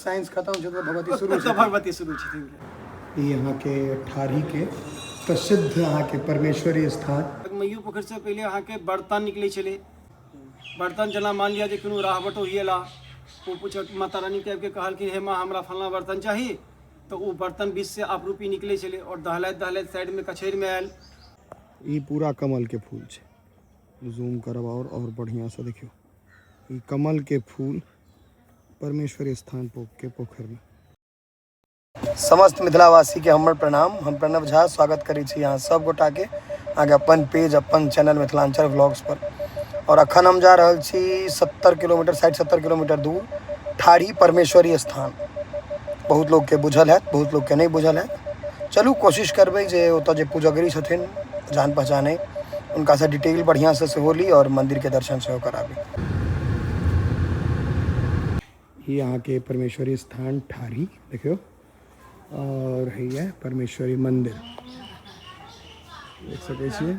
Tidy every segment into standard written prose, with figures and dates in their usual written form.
Science खत्म छै तऽ भगवती शुरू तऽ भगवती शुरू छथिन। ई अहाँके ठाढ़ीके प्रसिद्ध अहाँके परमेश्वरी स्थान। मैयो पोखरिसँ पहिले अहाँके बर्तन निकलै छलै। बर्तन जेना मानि लिअ जे कोनो राह बटोही एला, ओ पूछत माता रानीके आबिके कहलखिन हे माँ हमरा फल्लाँ बर्तन चाही, तऽ ओ बर्तन बीचसँ आपरूपी निकलै छलै आओर दहलैत दहलैत साइडमे कछैरमे आयल। ई पूरा कमलके फूल छै। जूम करब आओर बढ़िआँसँ देखियौ, ई कमलके फूल परमेश्वरी स्थान के पोखरिमे। समस्त मिथिलावासीके हमर प्रणाम। हम प्रणव झा स्वागत करै छी अहाँ सब गोटाके अहाँके अपन पेज अपन चैनल मिथिलांचल व्लॉग्स पर। और अखन हम जा रहल छी 70 किलोमीटर 60-70 किलोमीटर दूर ठाढ़ी परमेश्वरी स्थान। बहुत लोकके बुझल हैत, बहुत लोकके नहि बुझल हैत। चलू कोशिश करबै जे ओतऽ जे पुजगरी छथिन जान पहचान अइ हुनकासँ डिटेल बढ़िआँसँ सेहो ली और मन्दिरके दर्शन सेहो कराबी। ई अहाँके परमेश्वरी स्थान ठाढ़ी देखियौ, और हैया परमेश्वरी मंदिर देख सकै छियै,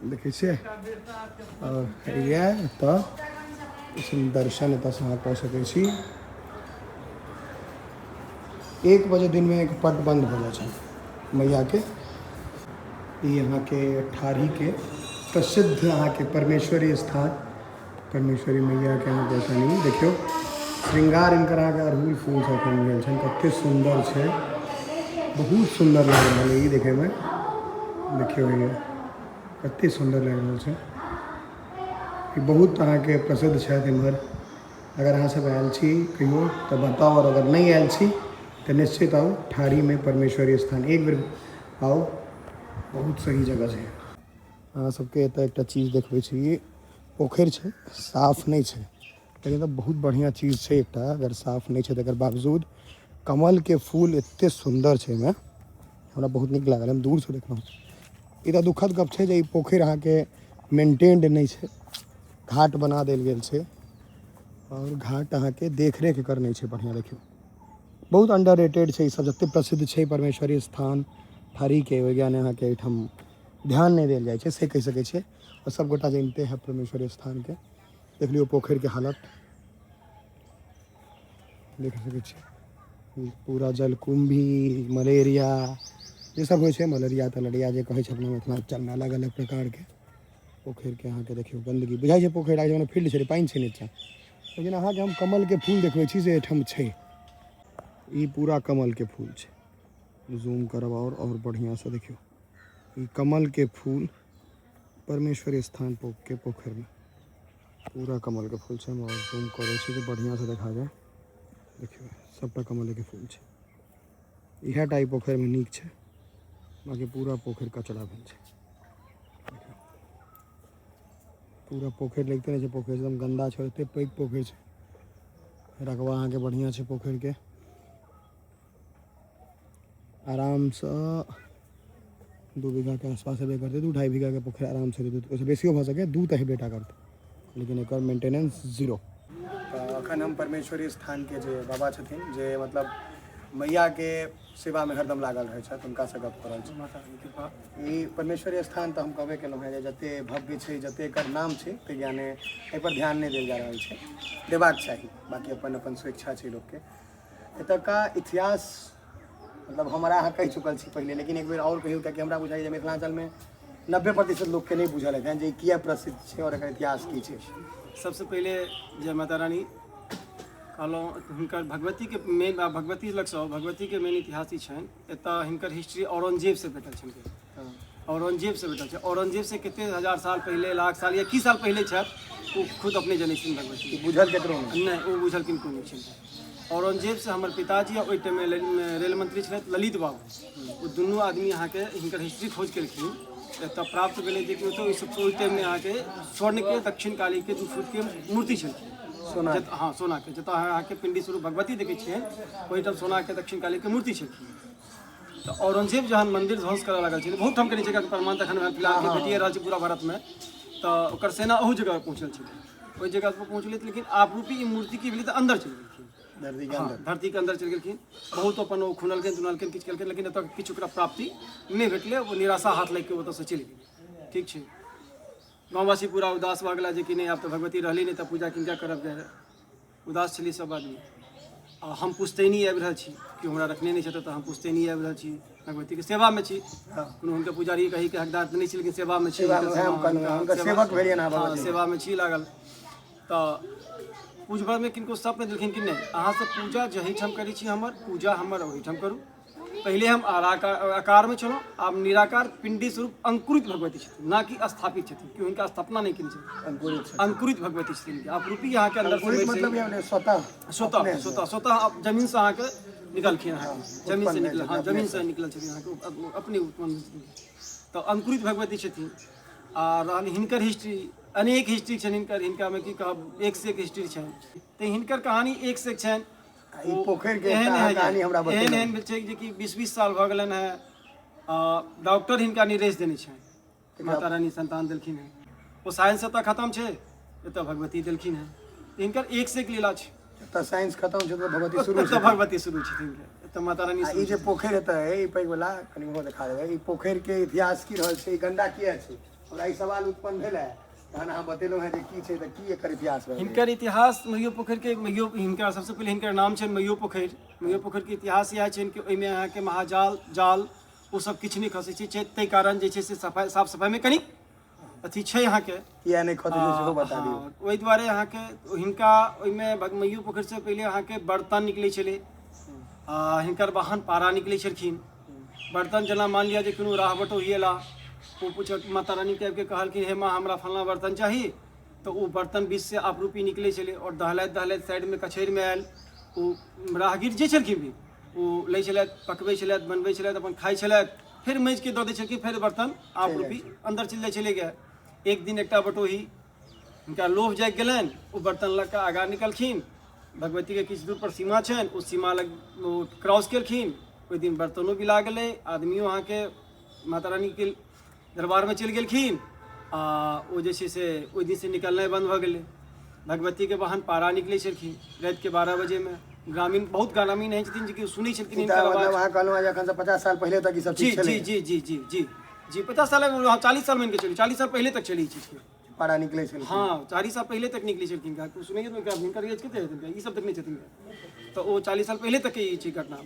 देखै छियै। और हैया एतऽ दर्शन एतऽसँ अहाँ कऽ सकै छी। 1 बजे दिनमे एक पट बन्द भऽ जाइ छै मैयाके। ई अहाँके ठाढ़ीके प्रसिद्ध अहाँके परमेश्वरी स्थान परमेश्वरी मैयाके अहाँ दर्शन। ई देखियौ श्रृंगार इनकर अहाँके अड़हुल फूलसँ एखन भेल छनि, कते सुन्दर छै, बहुत सुन्दर लागि रहल है ई देखैमे। देखियौ हैया कते सुन्दर लागि रहल छै। ई बहुत अहाँके प्रसिद्ध छथि एम्हर। अगर अहाँ सब आयल छी कहियो तऽ बताउ, और अगर नहि आयल छी तऽ निश्चित आउ ठाढ़ीमे परमेश्वरी स्थान एक बेर आउ, बहुत सही जगह छै। अहाँ सबके एतऽ एकटा चीज देखबै छी, ई पोखरि छै, साफ नहि छै लेकिन एतऽ बहुत बढ़िआँ चीज छै एकटा। अगर साफ नहि छै तकर बावजूद कमलके फूल एते सुन्दर छै एहिमे, हमरा बहुत नीक लागल, हम दूरसँ देखलहुँ। ई तऽ दुखद गप छै जे ई पोखरि अहाँके मेंटेन्ड नहि छै, घाट बना देल गेल छै और घाट अहाँके देखरेख एकर नहि छै बढ़िआँ। देखियौ बहुत अंडर रेटेड छै ई सब, जते प्रसिद्ध छै परमेश्वरी स्थान ठाढ़ीके ओहि ज्ञाने अहाँके एहिठाम ध्यान नहि देल जाइ छै से कहि सकै छियै। और सब गोटा जनिते हैं परमेश्वरी स्थानके। देख लियौ पोखरिके हालत देख सकै छियै, पूरा जलकुंभी मलेरिया जे सब होइ छै, मलेरिया तलेरिया जे कहै छै अपना मिथिलाञ्चलमे अलग अलग प्रकारके। पोखरिके अहाँके देखियौ गन्दगी बुझाइ छै, पोखरि लागै छै फील्ड छै, पानि छै नीचाँ, लेकिन अहाँके हम कमलके फूल देखबै छी से एहिठाम छै। ई पूरा कमलके फूल छै। जूम करब आओर बढ़िआँसँ देखियौ, ई कमलके फूल परमेश्वरी स्थान के पोखरिमे पूरा कमलके फूल छै। हम आओर जूम करै छी जे बढ़िआँसँ देखा जाय। देखियौ सबटा कमलेके फूल छै। इएह टा ई पोखरिमे नीक छै, बाँकी पूरा पोखरि कचरा भेल छै। पूरा पोखरि लगिते नहि छै, पोखरि एकदम गन्दा छै, एते पैघ पोखरि छै। रकबा अहाँके बढ़िआँ छै पोखरिके, आरामसँ 2 बीघाके आसपास हेबे करतै, 2-2.5 बीघाके पोखरि आरामसँ हेतै, ओहिसँ बेसियो भऽ सकैए, 2 तऽ हेबे टा करतै, लेकिन एकर मेंटेनेंस जीरो। तऽ अखन हम परमेश्वरी स्थानके जे बाबा छथिन जे मतलब मैयाके सेवामे हरदम लागल रहै छथि, हुनकासँ गप कऽ रहल छी। ई परमेश्वरी स्थान तऽ हम कहबे केलहुँ हेँ जे जते भव्य छै, जते एकर नाम छै, ताहि ज्ञाने एहिपर ध्यान नहि देल जा रहल छै, देबाक चाही, बाँकी अपन अपन स्वेच्छा छै लोकके। एतुका इतिहास मतलब हमरा अहाँ कहि चुकल छी पहिले, लेकिन एक बेर आओर कहियौ, कियाकि हमरा बुझाइए जे मिथिलाञ्चलमे 90% लोकके नहि बुझल हेतनि जे ई किया प्रसिद्ध छै आओर एकर इतिहास की छै। सबसँ पहिले जय माता रानी कहलहुँ। हुनकर भगवतीके मेन भगवती लगसँ भगवतीके मेन इतिहास ई छनि, एतऽ हिनकर हिस्ट्री औरंगजेबसँ भेटल छनि, औरंगजेबसँ भेटल छै। औरंगजेबसँ कते हजार साल पहिले, लाख साल या की साल पहिले छथि ओ खुद अपने जनै छथिन भगवती। बुझल केकरो नहि, ओ बुझल किनको नहि छनि। औरंगजेबसँ हमर पिताजी आ ओहि टाइममे रेल मंत्री छलथि ललित बाबू, ओ दुनू आदमी अहाँके हिनकर हिस्ट्री खोज केलखिन। एतऽ प्राप्त भेलै जे कि ओतऽ ओहि टाइममे अहाँके स्वर्णके दक्षिण कालीके 2 फुटके मूर्ति छलखिन सोना, हँ सोनाके। जतऽ अहाँके पिंडी स्वरूप भगवती देखै छियनि ओहिठाम सोनाके दक्षिण कालीके मूर्ति छलखिन। तऽ औरंगजेब जहन मंदिर ध्वंस करऽ लागल छलै, बहुत ठाम केने छै, प्रमाण तऽ एखन फिलहाल भेटिए रहल छै पूरा भारतमे, तऽ ओकर सेना ओहू जगह पहुँचल छलै। ओहि जगह पर पहुँचलै लेकिन आपरूपी ई मूर्ति की भेलै तऽ अन्दर चलि गेलखिन, धरतीके अन्दर चलि गेलखिन। बहुत अपन ओ खुनलखिन तुनलखिन किछु केलखिन, लेकिन एतऽ किछु ओकरा प्राप्ति नहि भेटलै। ओ निराशा हाथ लागि कऽ ओतऽसँ चलि गेलै। ठीक छै, गाँववासी पूरा उदास भऽ गेला जे कि नहि आब तऽ भगवती रहली नहि, तऽ पूजा किनका करब जाय। उदास छलियै सब आदमी। आ हम पुश्तैनी आबि रहल छी, केओ हमरा रखने नहि छथि, तऽ हम पुश्तैनी आबि रहल छी, भगवतीके सेवामे छी। कोनो हुनकर पुजारी कहीके हकदार तऽ नहि छी, लेकिन सेवामे छी। सेवक भेलियनि अहाँ। हँ, सेवामे छी लागल। तऽ पूजबमे किनको सपने देलखिन कि नहि, अहाँ सब पूजा जहीठाम करै छी, हमर पूजा हमर ओहिठाम करू। पहिले हम आकारमे छलहुँ, आब निराकार पिंडी स्वरूप अंकुरित भगवती छथिन, ना कि स्थापित छथिन। कि हुनका स्थापना नहि केने छथिन। अंकुरित छथिन। अंकुरित भगवती छथिन। आपरूपी अहाँके अंदर से अंकुरित मतलब यह भेलै स्वतः स्वतः स्वतः स्वतः आप जमीन से अहाँके निकलखिन, अहाँके जमीन से उत्पन्न निकल, हँ, भेल। जमीन से निकलल छथिन अहाँके, अपने उत्पन्न छथिन। तऽ अंकुरित भगवती छथिन। आ रहल हिनकर हिस्ट्री, अनेक हिस्ट्री छनि हिनकर। हिनकामे की कहब, एक से एक हिस्ट्री छनि। तऽ हिनकर कहानी एक से एक छनि। आ ई पोखरि के एहन एकटा अहाँ कहानी हमरा एहन बतेलहुँ। एहन छै जे कि 20-20 साल भऽ गेलनि हेँ, आ डॉक्टर हिनका निर्देश देने छनि, माता रानी संतान देलखिन हेँ। ओ साइंस एतऽ खतम छै, एतऽ भगवती देलखिन हेँ। हिनकर एक से एक लीला छै। एतऽ साइंस खतम छै तऽ भगवती शुरू एतऽ छै। भगवती शुरू छथिन, एतऽ माता रानी आ ई शुरू। जे पोखरि हेतै ई पैघ वाला, कनि ओहो देखा देबै। ई पोखरि के इतिहास की रहल छै? ई गन्दा किया छै? हमरा ई सवाल उत्पन्न भेल है, तहन अहाँ बतेलहुँ हेँ जे की छै, तऽ की एकर इतिहास रहलै? हिनकर इतिहास मैयो पोखरिके, मैयो, हिनकर सबसँ पहिले हिनकर नाम छनि मैयो पोखरि। मैयो पोखरिके इतिहास इएह छनि कि ओहिमे अहाँके महाजाल जाल ओ सब किछु नहि खसै छै, ताहि कारण जे छै से सफाइ साफ सफाइमे कनि अथी छै अहाँके। किया नहि खसै छै सेहो बता दियौ। हँ, ओहि दुआरे अहाँके हिनका ओहिमे मैयो पोखरिसँ पहिले अहाँके बर्तन निकलै छलै आ हिनकर वाहन पारा निकलै छलखिन। बर्तन जेना मान लिअ जे कोनो राह बटोही एला, ओ पूछल माता रानीके आबिके कहलखिन, हे माँ, हमरा फल्लाँ बर्तन चाही, तऽ ओ बर्तन बीचसँ आपरूपी निकलै छलै आओर दहलैत दहलैत साइडमे कछैरमे आयल। ओ राहगीर जे छलखिन भी ओ लै छलथि, पकबै छलथि, बनबै छलथि, अपन खाइ छलथि, फेर माँजिके दऽ दै छलखिन, फेर बर्तन आपरूपी अन्दर चलि जाइ छलै। गे एक दिन एकटा बटोही हुनका लोभ जागि गेलनि, ओ बर्तन लऽ कऽ आगाँ निकलखिन। भगवतीके किछु दूर पर सीमा छनि, ओ सीमा लग ओ क्रॉस केलखिन। ओहि दिन बर्तनो बिला गेलै, आदमियो अहाँके माता रानीके दरबारमे चलि गेलखिन आ ओ जे छै से ओहि दिनसँ निकलनाइ बन्द भऽ गेलै। भगवतीके वाहन पारा निकलै छलखिन रातिके 12 बजेमे। ग्रामीण, बहुत ग्रामीण एहन छथिन जे कि सुनै छलखिन ई हिनकर तऽ मतलब आवाज। अहाँ कहलहुँ हेँ जे एखनसँ 50 साल पहिले तक ई सब जी। चीज छलै? जी जी जी जी जी जी, 50 साल, हाँ, 40 साल मानि के चलू, 40 साल पहिले तक चली ई चीजके। पारा निकलै छलै? हाँ, 40 साल पहिले तक निकलै छलखिन। सुनैए तऽ हिनकर एज कते हेतनि, ई सब देखने छथिन। तऽ ओ 40 साल पहिले तक के ई छै घटना।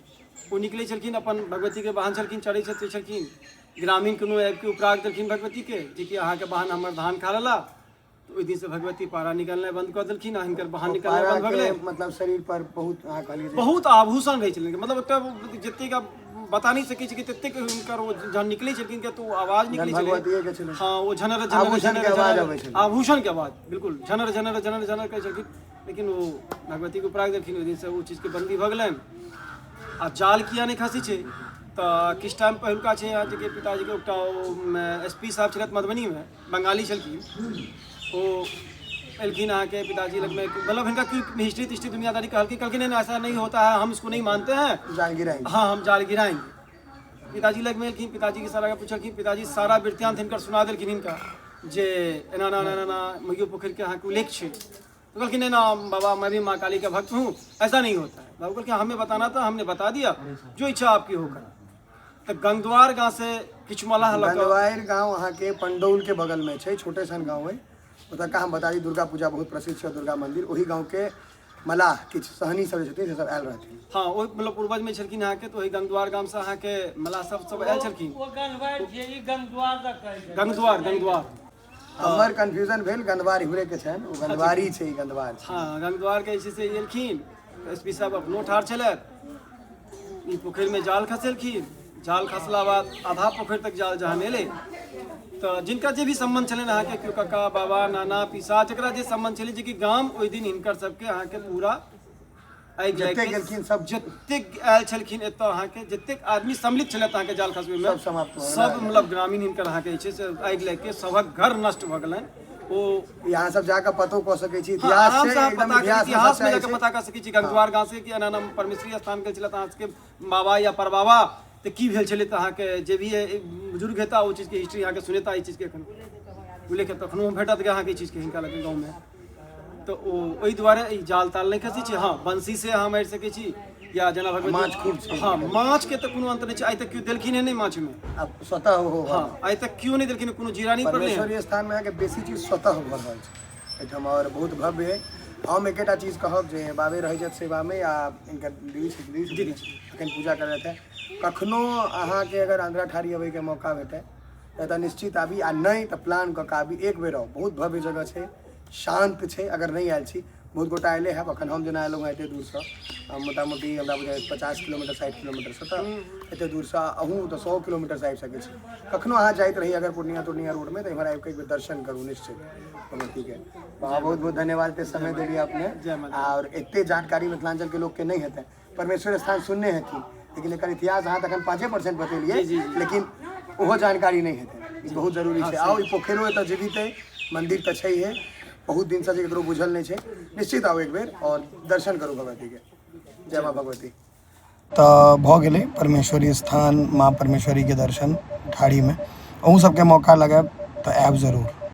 ओ निकलै छलखिन, अपन भगवतीके वाहन छलखिन, चढ़ै छलखिन। ग्रामीण कोनो आबिके उपराग देलखिन भगवतीके जे कि अहाँके वाहन हमर धान खा लेला। तऽ ओहि दिनसँ भगवती पारा निकलनाइ बन्द कऽ देलखिन आ हिनकर वाहन निकलनाइ बन्द भऽ गेलै। पाराके मतलब शरीर पर बहुत अहाँ कहलियै जे बहुत आभूषण रहै छलनि, मतलब एकटा जतेक आब बता नहि सकै छी कि ततेक हुनकर ओ जहन निकलै छलखिन तऽ ओ आवाज निकलै जहन छलै। भगवतीएके छलै। हँ, ओ झनर झनर आभूषणके झनर आवाज झनर अबै छलै। आभूषणके आवाज बिल्कुल झनर झनर झनर झनर करै छलखिन, लेकिन ओ भगवतीके उपराग देलखिन, ओहि दिनसँ ओ चीजके बन्दी भऽ गेलनि। आ जाल किया नहि खसै छै, तऽ किछु टाइम पहिलुका छै अहाँके पिताजीके एकटा ओ एस पी साहब छलथि मधुबनीमे, बंगाली छलखिन। ओ एलखिन अहाँके पिताजी लगमे, मतलब हिनका की हिस्ट्री तिस्ट्री दुनियादारी कहलखिन। कहलखिन, नहीं, ऐसा नहीं होता है, हम इसको नहीं मानते हैं। जाल गिराएंगे। हाँ, हम जाल गिराएंगे। पिताजी लगमे एलखिन, पिताजीके सारा पुछलखिन, पिताजी सारा वृत्तांत हिनकर सुना देलखिन हिनका जे एना एना एना एना मैयो पोखरिके अहाँके उल्लेख छै। तो कहलखिन, नहीं ना बाबा, मैं भी माँ काली का भक्त हूँ, ऐसा नहीं होता है। बाबू कहलखिन, हमें बताना था, हमने बता दिया, जो इच्छा आपकी हो कर। तऽ गंगद्वार गाँव से किछु मलाह लऽ कऽ गंगवारि गाँव अहाँके पंडौल के बगल में छै, छोटे सन गाँव है ओतुका। हम बता दी, दुर्गा पूजा बहुत प्रसिद्ध छै, दुर्गा मंदिर। ओहि गाँव के मलाह किछु सहनी सब जे छथिन से सब आयल रहथिन। हँ, ओहि मतलब पूर्वजमे छलखिन अहाँके, तऽ ओहि गंगद्वार गामसँ अहाँके मलाह सब सब आयल छलखिन। ओ गंधवार छियै, ई गंधद्वार दऽ कहै छै। गंगद्वार, गंगद्वार। हमर कंफ्यूजन भेल, गंधवार इम्हरे के छनि, ओ गंधवारी छै, ई गंधवार छै। हँ, गंगद्वारके जे छै से एलखिन तऽ एस पी साहब अपनो ठाढ़ छलथि। ई पोखरिमे जाल खसेलखिन। जाल खसला बाद आधा पोखरि तक जाल जहन एलै तऽ जिनका जे भी सम्बन्ध छलनि अहाँके, केओ कक्का, बाबा, नाना, पिसा, जकरा जे सम्बन्ध छलै, जेकि गाम ओहि दिन हिनकर सबके अहाँके पूरा आगि लागि जतेक गेलखिन सब जतेक आयल छलखिन एतऽ अहाँके, जतेक आदमी सम्मिलित छलथि अहाँके जाल खसबैमे, सब समाप्त भऽ गेलै। सब मतलब ग्रामीण हिनकर अहाँके जे छै से आगि लागि के सबक घर नष्ट भऽ गेलनि। ओ यहाँ सब जाकऽ पतो कऽ सकै छी। हाँ, इतिहास आराम छै से अहाँ एकदम पता इतिहास में इतिहास में सच्चाई जाके छै। पता कर सकै छी गंगद्वार गाँव से कि एना एना परमेश्वरी स्थान गेल छलै अहाँ सबके बाबा या परबाबा, तऽ की भेल छलै। तऽ अहाँके जे भी बुजुर्ग हेता ओ चीजके हिस्ट्री अहाँके सुनेता। ई चीजके एखन उल्लेख तखनो भेटत गे अहाँके ई चीजके हिनका लग गाँवमे। तऽ ओ ओहि दुआरे ई जाल ताल नहि खसै छै। हँ, बंसी से अहाँ मारि सकै छी या जेना भगवती माछ खूब छै। हँ, माछके तऽ कोनो अन्त नहि छै। आइ तक केओ देलखिन हँ नहि माछमे। आब स्वतः हो। हँ, आइ तक केओ नहि देलखिन, कोनो जीरा नहि पड़लै हँ। परमेश्वरी स्थानमे अहाँके बेसी चीज स्वतः भऽ रहल छै एहिठाम आओर बहुत भव्य है। हम एकेटा चीज कहब जे बाबे रहै छथि सेवामे आ इनकर दीदी छथि, दीदी दीदी छथिन, एखन पूजा करैत है। कखनो अहाँके अगर अंधराठाढ़ी अबैके मौका भेटै तऽ एतऽ निश्चित आबी, आ नहि तऽ प्लान कऽ कऽ आबी, एक बेर आउ। बहुत भव्य जगह छै, शान्त छै। अगर नहि आयल छी, बहुत गोटा अयले हैब, अखन हम जेना अयलहुँ हँ एतेक दूरसँ, मोटा मोटी हमरा बुझाइ 50 किलोमीटर 60 किलोमीटरसँ, तऽ एतेक दूरसँ अहूँ तऽ 100 किलोमीटरसँ आबि सकै छी। कखनो अहाँ जाइत रही अगर पूर्णिया तुर्णिया रोडमे तऽ एम्हर आबि कऽ एक बेर दर्शन करू निश्चित भगवतीके। बहुत बहुत बहुत धन्यवाद, एते समय देलियै अपने जय माता। आओर एते जानकारी मिथिलाञ्चलके लोकके नहि हेतै। परमेश्वर स्थान सुनने हेथिन, लेकिन एकर इतिहास अहाँ तखन 5% बतेलियै, जी, जी, जी। लेकिन ओहो जानकारी नहि हेतै। ई बहुत जरूरी छै। आउ, ई पोखरिो एतऽ जीवित अइ, मन्दिर तऽ छैहे, बहुत दिनसँ जे ककरो बुझल नहि छै। निश्चित आउ एक बेर आओर दर्शन करू भगवतीके। जय माँ भगवती। तऽ भऽ गेलै परमेश्वरी स्थान, माँ परमेश्वरीके दर्शन ठाढ़ीमे। अहूँ सबके मौका लगायब तऽ आयब जरूर।